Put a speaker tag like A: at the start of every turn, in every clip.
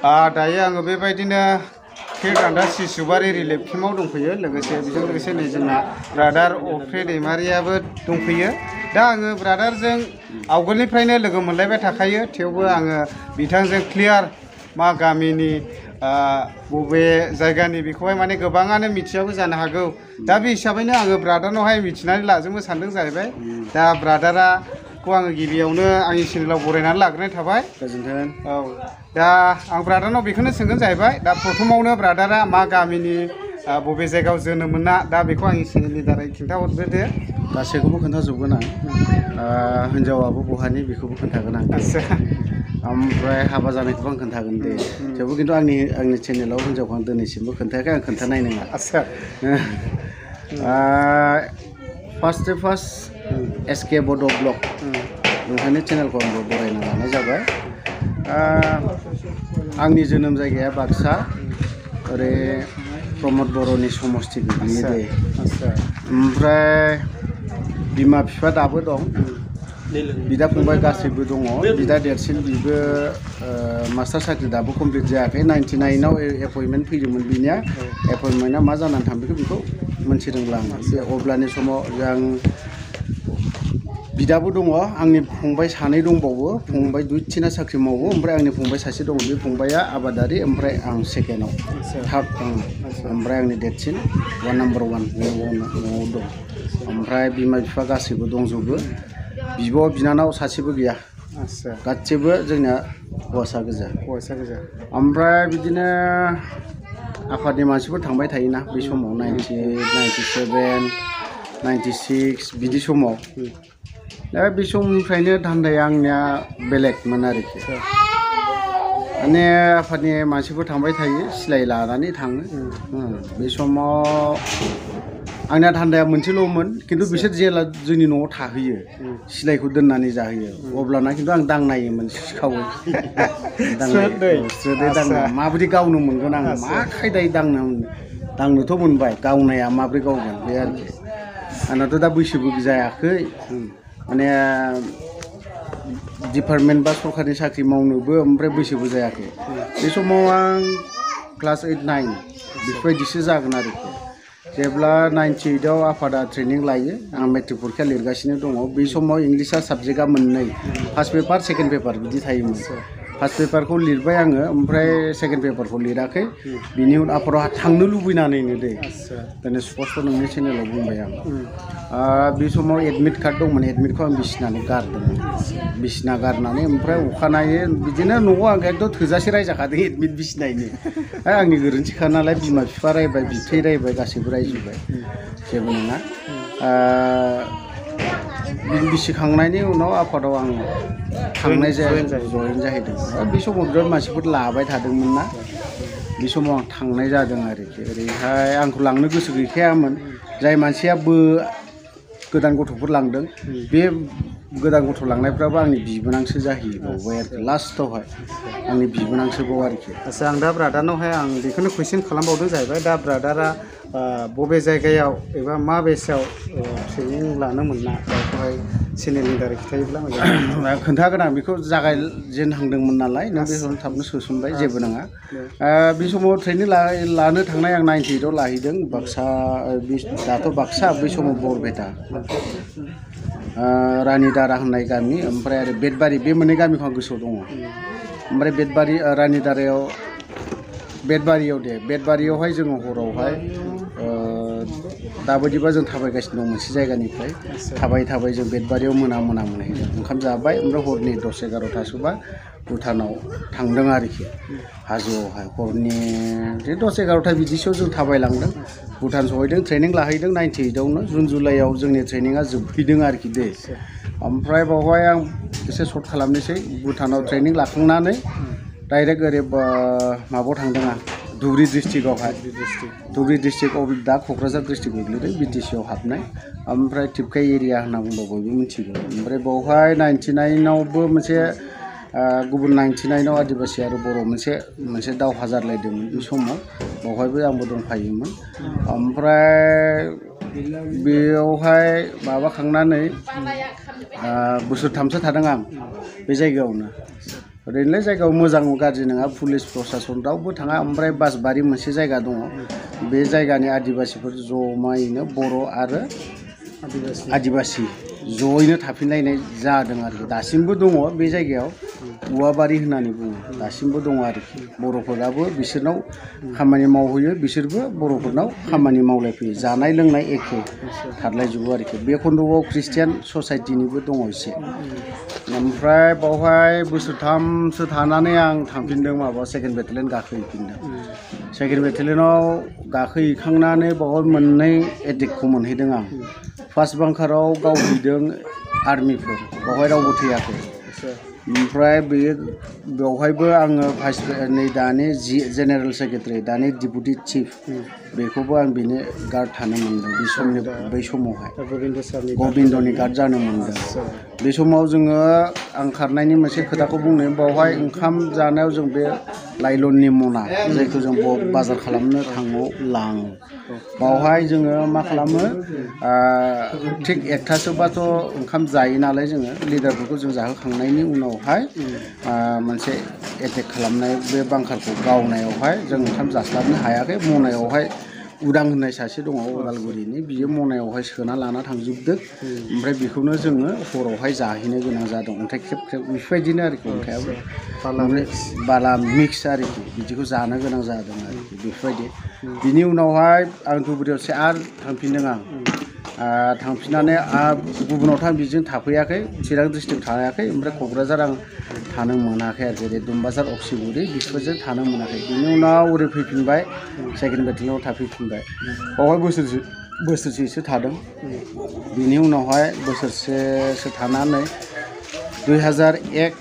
A: दायो आङो बेबायदिनो खेरगान्दा सिसुबारि रिलिफ केम्पआव दंफैयो लोगोसे बेजों लोगोसे नै जोंना ब्रादार अफ्रे दैमारियाबो दंफैयो दा आङो ब्रादारजों आवगोलनिफ्रायनो लोगो मोनलायबाय थाखायो थेवबो आङो बिथांजों क्लियार मा गामिनि बबे जायगानि बेखौहाय माने गोबाङानो मिथियाबो जानो हागौ दा बे हिसाबैनो आङो ब्रादारनावहाय मिथिनानै लाजोबनो सानदों जाहैबाय दा ब्रादारा आङो गिबियावनो आंनि चेनेलाव बरायनानै लाग्रोनाय थाबाय गोजोन्थों औ दा आं ब्रादारनाव बेखौनो सोंगोन जाहैबाय दा प्रथमावनो ब्रादारा मा गामिनि बबे जायगायाव जोनोम मोना दा बेखौ आंनि चेनेलनि दारै खिन्थाहरग्रोदो
B: गासैखौबो खोन्थाजोबगोन आं हिन्जावाबो बहानि बेखौबो खोन्थागोन आं ओमफ्राय हाबा जानायखौबो आं खोन्थागोन दे थेवबो खिन्थु आंनि चेनेलाव हिन्जावखौ आं दिनैसिमबो खोन्थायाखै आं खोन्थानाय नङा फार्स्ट एसके बड' ब्लग नोंथांनि चेनेलखौ आंबो बरायना लानाय जाबाय आंनि जोनोम जायगाया बाक्सा ओरै प्रमद बर'नि समस्ति गोग्लैयो दे ओमफ्राय बिमा बिफा दाबो दं बिदा फंबाय गासैबो दङ बिदा देरसिन बिबो मास्टार साख्रि दाबो कमप्लिट जायाखै 99आव एपइन्टमेन्ट फैदोंमोन बिनिया एपइन्टमेन्टआ मा जानानै थांदों बेखौ मोनथिदोंब्ला आं बे अब्लानि समाव आं बिदाबो दङ आंनि फंबाय सानै दंबावो फंबाय दुइ तिना साख्रि मावो ओमफ्राय आंनि फंबाय सासे दङ बे फंबाया आबादारि ओमफ्राय आं सेकेन्डआव थार्ड ओमफ्राय आंनि देरसिन नाम्बार 1 न'आव दं ओमफ्राय बिमा बिफा गासैबो दंजोबो बिब' बिनानाव सासेबो गैया गासैबो जोंना हौवासा गोजा ओमफ्राय बिदिनो आफादनि मानसिफोर थांबाय थायोना बै समाव 97 96 बिदि समाव दा बे समनिफ्रायनो धान्दाया आंनिया बेलेगमोन आरोखि माने आफादनि मानसिफोर थांबाय थायो सिलाय लानानै थाङो बे समाव आंना धान्दाया मोनसेल'मोन खिन्थु बिसोर जेला जोंनि न'आव थाहैयो सिलायखौ दोननानै जाहैयो अब्लाना खिन्थु आं दांनायोमोन सिखावै दांनाय माबोरै गावनो मोनगोन आं मा खायदायै दांनोथ' मोनबाय गावनाया माबोरै गावगोन बे आरोखि आंनाथ' दा बैसोबो जायाखै माने डिपार्टमेन्ट बा सरकारनि साख्रि मावनोबो ओमफ्राय बैसोबो जायाखै बे समाव आं क्लास 8 9 बेफोरबायदिसो जागोन आरोखि जेब्ला 98आव आफादा ट्रेनिं लायो आं मेट्रिक परिखा लिरगासिनो दङ बे समाव इंलिसआ साबजेक्टआ मोननै फार्स्ट पेपार सेकेन्ड पेपार बिदि थायोमोन फार्स्ट पेपारखौ लिरबाय आङो ओमफ्राय सेकेन्ड पेपारखौ लिराखै बिनि उनाव आफादाव थांनो लुबैनानैनो दे दिनै स्पस्ट नोंनि चेनेलाव बुंबाय आं बे समाव एडमिट कार्ड दंमोन एडमिटखौ आं बिसिनानै गारदोंमोन बिसिना गारनानै ओमफ्राय अखानायै बिदिनो न'आव आं एकदम थोजासे रायजाखादों एडमिट बिसिनायनि आंनि गोरोन्थिखा नालाय बिमा बिफा रायबाय बिबथै रायबाय गासैबो रायजोबाय जेबो नङा बिसिखांनायनि उनाव आफादाव आं थांनाय जयेन जाहैदों बे समाव बिराद मानसिफोर लाबाय थादोंमोन ना बे समाव आं थांनाय जादों आरोखि ओरैहाय आंखौ लांनो गोसो गैखायामोन जाय मानसिया गोदान गथ'फोर लांदों बे गोदान गथ' लांनायफ्राबो आंनि बिबोनांसो जाहैबावबाय आरोखि लास्टआवहाय आंनि बिबोनांसोबाव आरोखि
A: आं दा ब्रादारनावहाय आं बेखौनो कुइसन खालामबावदों जाहैबाय दा ब्रादारा बबे जायगायाव एबा मा बेसाव ट्रेनिं लानो मोना बेखौहाय चेनेलनि दारै खिथायोब्ला मोजां
B: खोन्थागोन आं बेखौ जागायजेनहांदोंमोन नालाय नों बे समाव थाबनो सोसनबाय जेबो नङा बे समाव ट्रेनिं लानो थांनाय आं 98आव लाहैदों बाक्सा दाथ' बाक्सा बै समाव बरपेटा रानिदारा होननाय गामि ओमफ्राय आरो बेदबारि बे मोननै गामिखौ आं गोसोआव दङ ओमफ्राय बेदबारि रानिदारायाव बेदबारियावहाय जोङो हरावहाय दाबायदिबा जों थाबायगासिनो दं मोनसे जायगानिफ्राय थाबाय जों बेदबारियाव मोना मोनहैदों ओंखाम जाबाय ओमफ्राय हरनि 10-11थासोबा भुटानाव थांदों आरोखि हाजोआवहाय हरनि 10-11था बिदिसोआव जों थाबायलांदों भुटान सहैदों ट्रेनिं लाहैदों 98आवनो जुन जुलाइआव जोंनि ट्रेनिंआ जोबहैदों आरोखि दे ओमफ्राय बावहाय आं एसे सर्ट खालामनोसै भुटानाव ट्रेनिं लाखांनानै डाइरेक्ट ओरै माबायाव थांदों आं धुबरी डिस्ट्रिक्टआवहाय धुबरी डिस्ट्रिक्टआव दा क'क्राझार डिस्ट्रिक्ट गोग्लैदों बिटिसिआव हाबनाय ओमफ्राय टिपकाइ एरिया होनना बुंबा बयबो मिथिगौ ओमफ्राय बावहाय 99आवबो मोनसे गुबुन 99आव आदिबासि आरो बर' मोनसे दावहा जालायदोंमोन बे समाव बावहायबो आंबो दंफायोमोन ओमफ्राय बेयावहाय माबाखांनानै बोसोरथामसो थादों आं बे जायगायावनो ओरैनोलाय जायगायाव मोजां गाज्रि नङा पुलिस प्रसासन रावबो थाङा ओमफ्राय बासबारि मोनसे जायगा दङ बे जायगानि आदिबासिफोर जमायैनो बर' आरो आदिबासि जयैनो थाफिनलायनाय जादों आरोखि दासिमबो दङ बे जायगायाव औवाबारि होननानै बुङो दासिमबो दङ आरोखि बर'फोराबो बिसोरनाव खामानि मावहैयो बिसोरबो बर'फोरनाव खामानि मावलायफैयो जानाय लोंनाय एखे थारलायजोबो आरोखि बे खन्द'आव ख्रिस्टियान ससाइटिनिबो दङ एसे ओमफ्राय बावहाय बोसोरथामसो थानानै आं थांफिनदों माबा सेकेन्ड बेटालियन गाखोहैफिनदों सेकेन्ड बेटालियनाव गाखोहैखांनानै बावहाय मोननै एटेकखौ मोनहैदों आं फार्स्ट बांकाराव गावहैदों आर्मिफोर बावहाय रावबो थैयाखै ओमफ्राय बेवहायबो आङो भाइस नै दानि जेनेरेल सेक्रेटारि दानि डिपुटि चिफ बेखौबो आं बेनो गार्ड थानो मोनदों बे समनि बै समावहाय गबिन्दनि गार्ड जानो मोनदों बे समाव जोङो आं खारनायनि मोनसे खोथाखौ बुंनो बावहाय ओंखाम जानायाव जों बे लाइलननि मना जायखौ जों बाजार खालामनो थाङो लाङो बावहाय जोङो मा खालामो थिग एकथासोबाथ' ओंखाम जायो नालाय जोङो लिडारफोरखौ जों जाहोखांनायनि उनावहाय मोनसे एटेक खालामनाय बे बांकारखौ गावनायावहाय जों ओंखाम जास्लाबनो हायाखै मनायावहाय उदां होननाय सासे दङ उदालगुरिनि बियो मनायावहाय सोना लाना थांजोबदों ओमफ्राय बेखौनो जोङो हरावहाय जाहैनो गोनां जादों अन्थाइ ख्रेब ख्रेब बेफोरबायदिनो आरोखि अन्थाइआबो बाला मिक्स आरोखि बिदिखौ जानो गोनां जादों आरोखि बेफोरबायदि बिनि उनावहाय आं धुबुरियावसो आरो थांफिनदों आं थांफिननानै गुबुनावथ' आं बिजों थाफैयाखै चिरां डिस्ट्रिक्ट थायाखै ओमफ्राय क'क्राझार आं थानो मोनाखै आरो जेरै दुमबाजार अक्सिगुरि बिफोरजों थानो मोनाखै बिनि उनाव ओरै फैफिनबाय सेकेन्ड बेटालियनाव थाफैफिनबाय बावहाय बोसोरसेसो थादों बिनि उनावहाय बोसोरसेसो थानानै 2001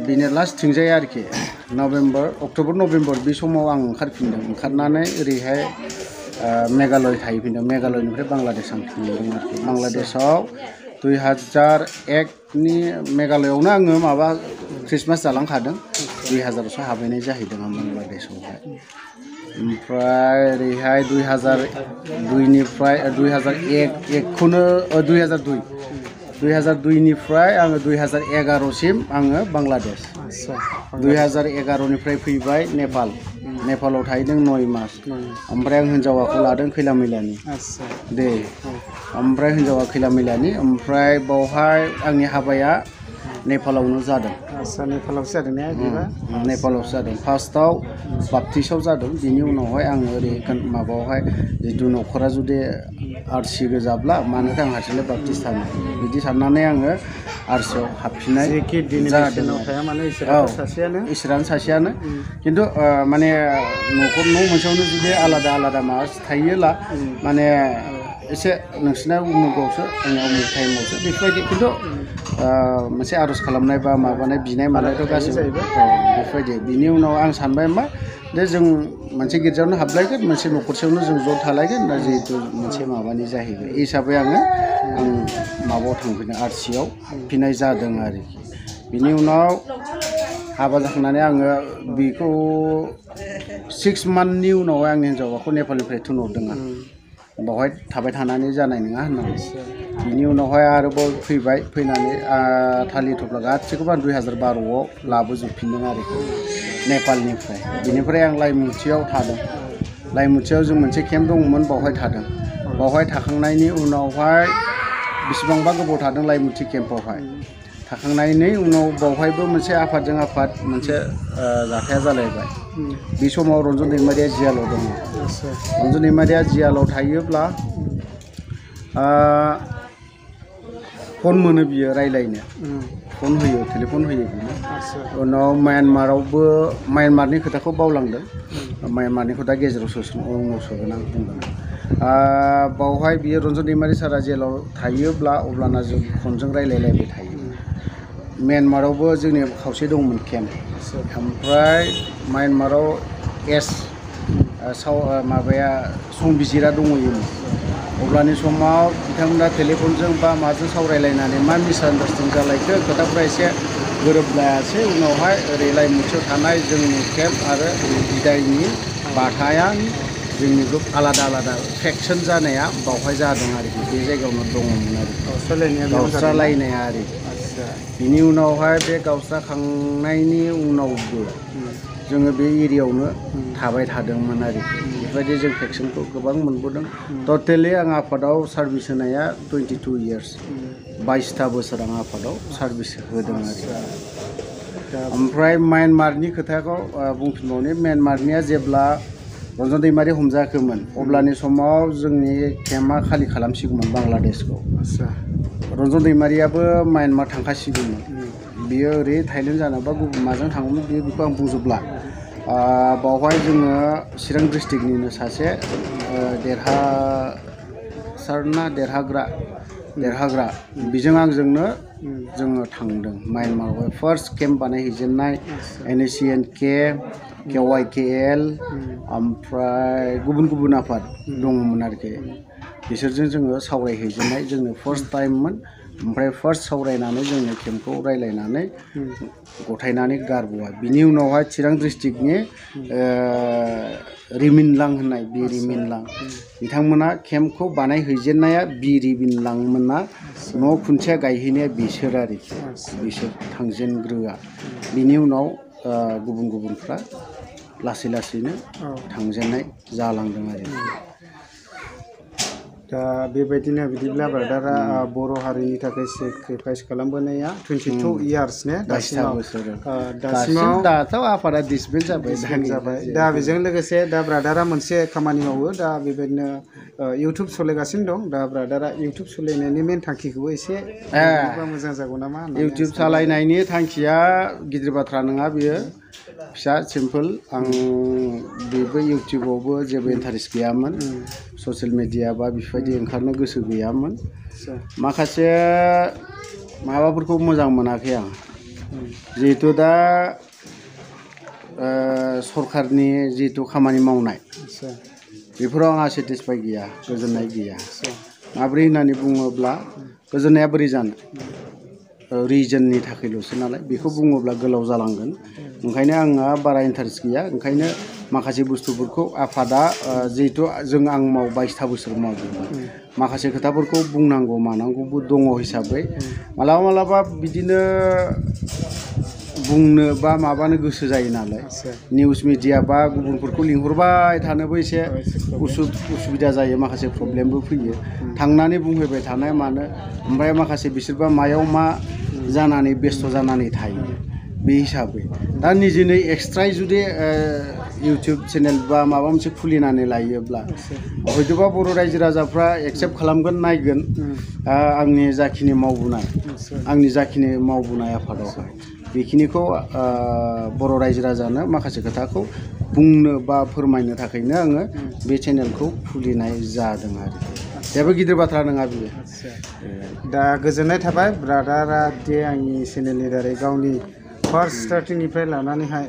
B: बिनि लास्ट थिंजाय आरोखि अक्ट'बर नभेम्बर बे समाव आं ओंखारफिनदों ओंखारनानै ओरैहाय मेघालय थाहैफिनदों मेघालयनिफ्राय बांलादेश आं थांदों आरोखि बांलादेशआव 2001नि मेघालयआवनो आङो माबा ख्रिस्टमास जालांखादों 2000आवसो हाबहैनाय जाहैदों आं बांलादेशआवहाय ओमफ्राय ओरैहाय 2002निफ्राय 2002निफ्राय आङो 2011सिम आङो बांलादेश 2011निफ्राय फैबाय नेपालाव थाहैदों 9 मास ओमफ्राय आं हिन्जावाखौ लादों खैला मैलानि दे ओमफ्राय हिन्जावा खैला मैलानि ओमफ्राय बावहाय आंनि हाबाया नेपालावनो जादों
A: नेपालावसो जादों ने
B: नेपालावसो जादों फार्स्टआव बाप्टिसाव जादों बिनि उनावहाय आङो ओरै माबायावहाय जिथु न'खरा जुदि आरसि गोजाब्ला मानोथो आं हारसिंलाय बाप्टिस थानो बिदि साननानै आङो आरसियाव हाबफिननाय जादों इसोरानो सासेयानो खिन्थु माने न' मोनसेयावनो जुदि आलादा माबा थायोला माने एसे नोंसिना उमुगावसो आंनिया उमुग टाइमावसो बेफोरबायदि खिन्थु मोनसे आर'ज खालामनाय बा माबानाय बिनाय मानायथ' गासैबो बेफोरबायदि बिनि उनाव आं सानबाय मा जे जों मोनसे गिर्जायावनो हाबलायगोन मोनसे न'खरसेयावनो जों ज' थालायगोन दा जिहेतु मोनसे माबानि जाहैबाय हिसाबै आं माबायाव थांफिनो आरसियाव फैनाय जादों आरोखि बिनि उनाव हाबा जाखांनानै आङो बेखौ 6 मान्थनि उनावहाय आंनि हिन्जावखौ नेपालनिफ्राय थिनहरदों आं बावहाय थाबाय थानानै जानाय नङा होननानै बिनि उनावहाय आरोबाव फैनानै थालिर थफ्ला गासैखौबो आं 2012आव लाबोजोबफिनदों आरोखि नेपालनिफ्राय बिनिफ्राय आं लाइमुथियाव थादों लाइमुथियाव जों मोनसे केम्प दंमोन बावहाय थादों बावहाय थाखांनायनि उनावहाय बेसेबांबा गोबाव थादों लाइमुथि केम्पआवहाय थाखांनायनि उनाव बावहायबो मोनसे आफादजों आफाद मोनसे जाथाया जालायबाय बे समाव रन्जन दैमारिया जियालाव दङ रन्जन दैमारिया जियालाव थायोब्ला फन मोनो बियो रायलायनो फन होयो टेलिफन होयो बिनो उनाव म्यानमारनि खोथाखौ बावलांदों म्यानमारनिखौ दा गेजेराव उनाव सोगोन आं बुंगोन बावहाय बियो रन्जन दैमारि सारा जेलाव थायोब्ला अब्लाना जों फनजों रायलायलायबाय थायो म्यानमारावबो जोंनि खावसे दंमोन केम्प ओमफ्राय म्यानमाराव माबाया संबिजिरा दङमोन अब्लानि समाव बिथांमोना टेलिफनजों बा माजों सावरायलायनानै मा मिसआन्डारस्टेन्डिं जालायखो खोथाफ्रा एसे गोरोबलायासै उनावहाय ओरै लाइमुथियाव थानाय जोंनि केम्प आरो बिदायनि बाथाया जोंनि ग्रुप आलादा फेक्सन जानाया बावहाय जादों आरोखि बे जायगायावनो दङमोन आरो गावस्रालायनाया आरोखि बिनि उनावहाय बे गावस्राखांनायनि उनावबो जोङो बे एरियायावनो थाबाय थादोंमोन आरोखि बेबायदि जों भेक्सिनखौ गोबां मोनबोदों टटेलि आं आफादाव सार्भिस होनाया 22 इयार्स 22टा बोसोर आं आफादाव सार्भिस होदों आरो ओमफ्राय म्यानमारनि खोथाखौ बुंफिनबावनि म्यानमारनिया जेब्ला रन्जन दैमारि हमजायाखैमोन अब्लानि समाव जोंनि केम्पआ खालि खालामसिगौमोन बांलादेशखौ रन्जन दैमारियाबो म्यानमार थांखासिगौमोन बियो ओरै थाइलेण्ड जानोबा गुबुन माजों थाङोमोन बेखौ आं बुंजोबला बावहाय जोङो चिरां डिस्ट्रिक्टनिनो सासे देरहाग्रा बेजों आंजोंनो जोङो थांदों म्यानमारावहाय फार्स्ट केम्प बानायहैजेननाय NACNK KYKL ओमफ्राय गुबुन आफाद दङमोन आरोखि बिसोरजों जोङो सावरायहैजेननाय जोंनो फार्स्ट टाइममोन ओमफ्राय फार्स्ट सावरायनानै जोंनो केम्पखौ रायलायनानै गथायनानै गारबोबाय बिनि उनावहाय चिरां डिस्ट्रिक्टनि रिमिनलां होननाय बि रिमिनलां बिथांमोना केम्पखौ बानायहैजेननाया बि रिमिनलांमोना न' खुन्थिया गायहैनाया बिसोर आरोखि बिसोर थांजेनग्रोआ बिनि उनाव गुबुनफ्रा लासै लासैनो थांजेननाय जालांदों आरो
A: दा बेबायदिनो बिदिब्ला ब्रादारा बर' हारिनि थाखाय सेक्रिफाइस खालामबोनाया 22 इयार्स ने दासिमाव
B: दाथ' आफादा डिसबेन्ड जाबाय
A: दा बेजों लोगोसे दा ब्रादारा मोनसे खामानि मावो दा बेबायदिनो इउटुब सलायगासिनो दं दा ब्रादारा इउटुब सलायनायनि मेन थांखिखौबो एसे मोजां जागौ नामा
B: इउटुब सालायनायनि थांखिया गिदिर बाथ्रा नङा बियो फिसा सिम्पोल आं बेबो इउटुबावबो जेबो इन्टारेस्ट गैयामोन ससियेल मिडिया बा बेफोरबायदि ओंखारनो गोसो गैयामोन माखासे माबाफोरखौ मोजां मोनाखै आं जिहेतु दा सरकारनि जिहेतु खामानि मावनाय बेफोराव आंहा सेटिसफाइ गैया गोजोननाय गैया माब्रै होननानै बुङोब्ला गोजोननाया बोरै जानो रिजननि थाखायल'सो नालाय बेखौ बुङोब्ला गोलाव जालांगोन ओंखायनो आंहा बारा इन्टारेस्ट गैया ओंखायनो माखासे बुस्थुफोरखौ आफादा जिहेतु आं 22टा बोसोर मावबोबाय माखासे खोथाफोरखौ बुंनांगौ मानांगौबो दङ हिसाबै मालाबा बिदिनो बुंनो बा माबानो गोसो जायो नालाय निउस मिडिया बा गुबुनफोरखौ लिंहरबाय थानोबो एसे उसुबिदा जायो माखासे प्रब्लेमबो फैयो थांनानै बुंहैबाय थानाय मानो ओमफ्राय माखासे बिसोरबा मायाव मा जानानै बेस्थ' जानानै थायो बे हिसाबै दा निजेनो एक्सट्रायै जुदि इउटुब चेनेल बा माबा मोनसे खुलिनानै लायोब्ला हयतोबा बर' रायजो राजाफ्रा एक्सेप्ट खालामगोन नायगोन आंनि जाखिनि मावबोनाय आफादावहाय बेखिनिखौ बर' रायजो राजानो माखासे खोथाखौ बुंनो बा फोरमायनो थाखायनो आङो बे चेनेलखौ खुलिनाय जादों आरो जेबो गिदिर बाथ्रा नङा बियो
A: दा गोजोननाय थाबाय ब्रादारा दे आंनि चेनेलनि दारै गावनि फार्स्ट स्टार्टिंनिफ्राय लानानैहाय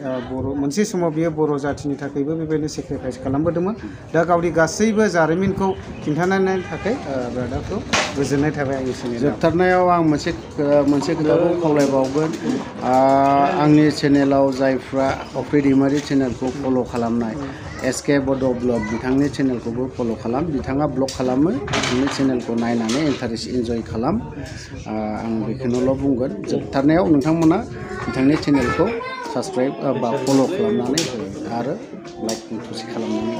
A: मोनसे समाव बियो बर' जाथिनि थाखायबो बेबायदिनो सेक्रिफाइस खालामबोदोंमोन दा गावनि गासैबो जारिमिनखौ खिन्थानायनि थाखाय ब्रादारखौ गोजोननाय थाबाय आंनि चेनेलाव
B: जोबथारनायाव आं मोनसे खोथाखौ खावलायबावगोन आंनि चेनेलाव जायफ्रा अफ्रि दैमारि चेनेलखौ फल' खालामनाय SK बड' ब्लग बिथांनि चेनेलखौबो फल' खालाम बिथाङा ब्लग खालामो बिथांनि चेनेलखौ नायनानै इन्टारेस्ट इन्जय खालाम आं बेखौनोल' बुंगोन जोबथारनायाव नोंथांमोना बिथांनि चेनेलखौ साबसक्राइब बा फल' खालामनानै हो आरो लाइक थुसि खालामनानै